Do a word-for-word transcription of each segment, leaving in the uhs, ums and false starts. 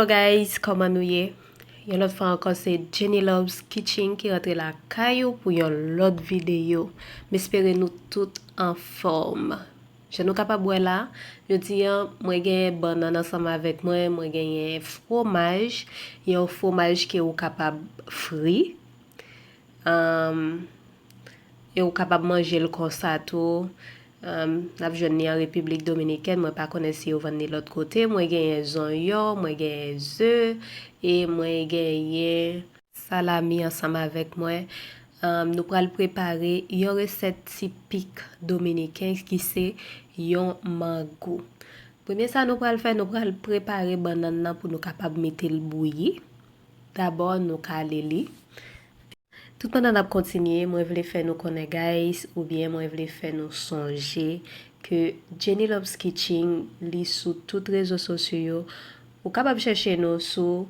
Guys, kòman nou ye? Yon lòt fwa ankò, se Jenny Loves Kitchen ki rantre lakay ou pou yon lòt videyo. M espere nou tout anfòm. Jan nou kapab wè la, jodi a, mwen gen bannann ansanm avèk mwen, mwen genyen fwomaj, yon fwomaj ke ou kapab fri. Um, e ou kapab manje l konsa tou. Um, n ap jwenn li an Repiblik Dominikèn, mwen pa konnen si yo vann li lòt kote. Mwen genyen zonyon, mwen genyen ze, e mwen genyen salami ansanm avèk mwen. Um, nou pral prepare yon resèt tipik dominiken ki se yon mango. Premye sa nou pral fè, nou pral prepare bannann nan pou nou kapab mete l bouyi. Dabò, nou kale li. Tout pandan n ap kontinye, mwen vle fè nou konnen, guys, oubyen mwen vle fè nou sonje ke Jenny Loves Kitchen, li sou tout rezo sosyo yo. Ou kapab chèche nou sou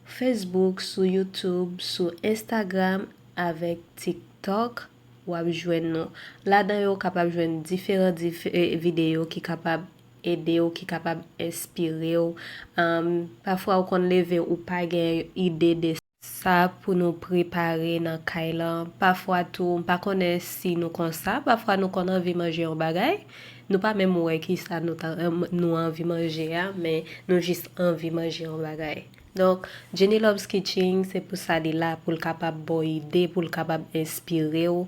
Facebook, sou YouTube, sou Instagram, avèk TikTok, w ap jwenn nou. Ladan yo, ou kapab jwenn diferan dif- eh, videyo ki kapab ede w, ki kapab enspire w. Um, pafwa, ou konn leve, ou pa gen ide de sa pou nou prepare nan kay lan. Pafwa tou, m pa konnen si nou konsa, pafwa nou konn anvi manje yon bagay, nou pa menm wè ki sa nou, ta, nou anvi manje a, men nou jis anvi manje yon bagay. Donk, Jenny Loves Kitchen, se pou sa li la, pou l kapab ba w ide, pou l kapab enspire w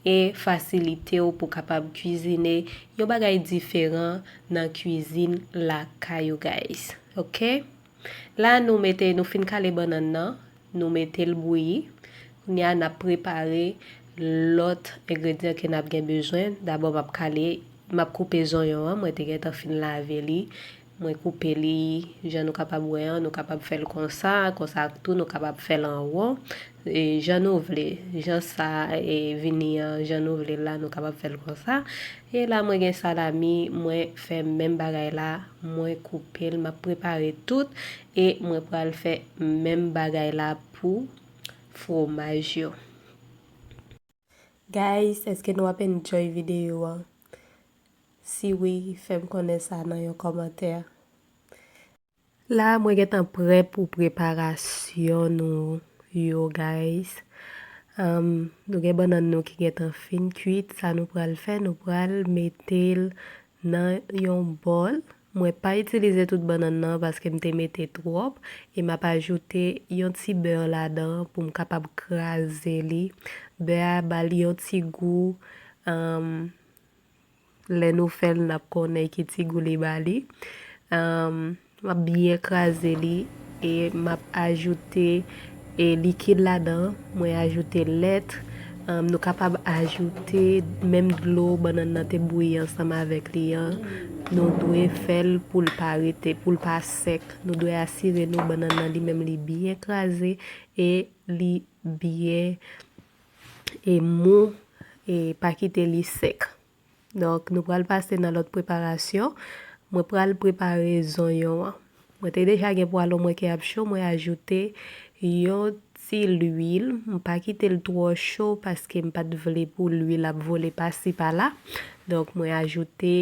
e fasilite w pou kapab kwizine yon bagay diferan nan kwizin lakay ou, guys. Oke? La, nou mete, nou fin kale bannann nan, nou mete l bouyi. Kounye a, n ap prepare lòt engredyan ke n ap gen bezwen. Dabò, m ap kale, m ap koupe zonyon an. Mwen te gentan fin lave li. Mwen koupe li jan nou kapab wè an. Nou kapab fè l konsa, konsa tou, nou kapab fè l an won. E, jan nou vle, jan sa e vini an, jan nou vle l la, nou kapab fè l konsa. E la, mwen gen salami, mwen fè menm bagay la, mwen koupe l, m ap prepare tout, e mwen pral fè menm bagay la pou fwomaj yo. Guys, èske nou ap enjoy videyo an? Si wi, fè m konnen sa nan yon kòmantè. La, mwen gentan prè pou preparasyon nou yo, guys. Um, nou gen bannann nou ki gentan fin kuit. Sa nou pral fè, nou pral mete l nan yon bòl. Mwen pa itilize tout bannann nan paske m te mete twòp. E m ap ajoute yon ti bè ladan pou m kapab kraze li. Bè a ba l yon ti gou, um, lè nou fè l, n ap konnen ki ti gou li ba li. Um, m ap byen kraze li e m ap ajoute e likid ladan. Mwen ajoute lèt. Um, nou kapab ajoute menm dlo bannann nan te bouyi ansanm avèk li an. Nou dwe fè l pou l pa rete, pou l pa sèk. Nou dwe asire nou bannann nan li menm li byen kraze e li byen e mou e pa kite li sèk. Donk, nou pral pase nan lòt preparasyon. Mwen pral prepare zonyon an. Mwen te deja gen pwalon mwen ki ap cho, mwen ajoute yon ti lwil. M pa kite l twò cho paske m pa t vle pou lwil ap vole pasi pala. Donk, mwen ajoute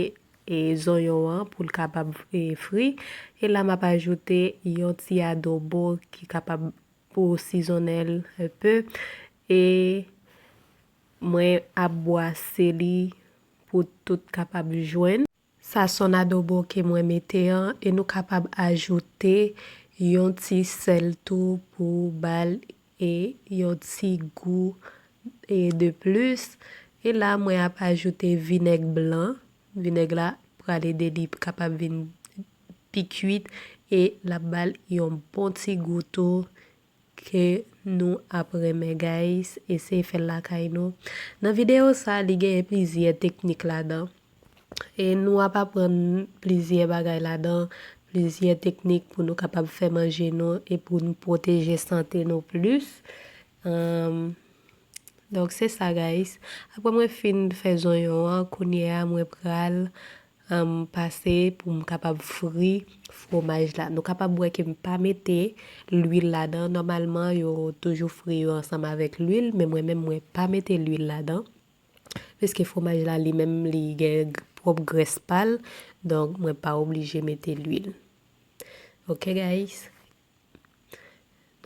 e zonyon an pou l kapab e fri. E la, m ap ajoute yon ti adobo ki kapab pou sizonnen l un peu. E mwen ap bwase li pou tout kapab jwenn. Sa son adobo ke mwen mete an, e nou kapab ajoute yon ti sèl tou pou ba l e yon ti gou e de plis. E la, mwen ap ajoute vinèg blan. Vinèg la pral ede li kapab vin pi kuit e l ap ba l yon bon ti gou tou ke nou ap renmen, guys. Eseye fè l lakay nou. Nan videyo sa, li genyen plizyè teknik ladan. E nou ap aprann plizyè bagay ladan, plizyè teknik pou nou kapab fè manje nou e pou nou pwoteje sante nou plis. Ahn, donk, se sa, guys. Apre mwen fin fè zonyon an, kounye a, mwen pral, ahn, pase pou m kapab fri fwomaj la. Nou kapab wè ke m pa mete lwil ladan. Nòmalman, yo toujou fri yo ansanm avèk lwil, men mwen menm, mwen pa mete lwil ladan. Piske fwomaj la, li menm, li gen g-, pwòp grès pa l. Donk, mwen pa oblije mete lwil. Ok, guys?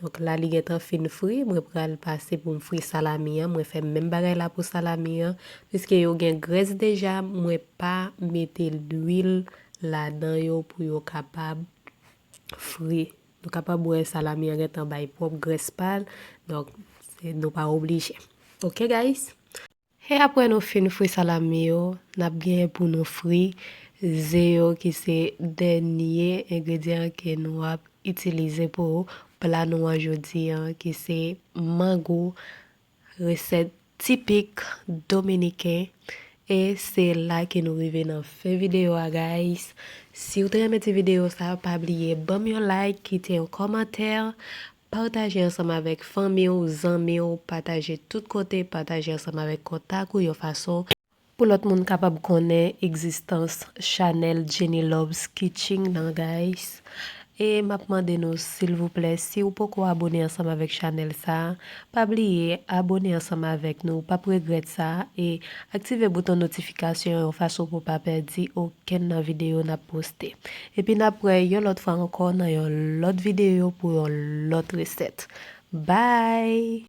Donk la li gentan fin fri, mwen pral pase pou m fri salami an. Mwen fè menm bagay la pou salami an. Piske yo gen grès deja, mwen pa mete lwil ladan yo pou yo kapab fri. Nou kapab wè salami an gentan bay pwòp grès pa l. Donk, se, nou pa oblije. Ok, guys? E apre nou fin fri salami yo, n ap gen pou nou fri ze yo ki se dènye engredyan ke nou ap itilize pou pla nou an jodi an, ki se mango, resèt tipik dominiken. E se la ke nou rive nan fen videyo a, guys. Si w te renmen ti videyo sa, pa bliye ban m yon like, kite yon kòmantè, pataje ansanm avèk fanmi w, zanmi w, pataje tout kote, pataje ansanm avèk kontak ou yon fason pou lòt moun kapab konnen egzistans chanèl Jenny Loves Kitchen nan, guys. E m ap mande nou, silvouplè, si w poko abone ansanm avèk chanèl sa a, pa bliye abone ansanm avèk nou, w p ap regrèt sa, e aktive bouton notifikasyon yon fason pou w pa pèdi okenn nan videyo n ap poste. Epi n ap wè yon lòt fwa ankò nan yon lòt videyo pou yon lòt resèt. Bye!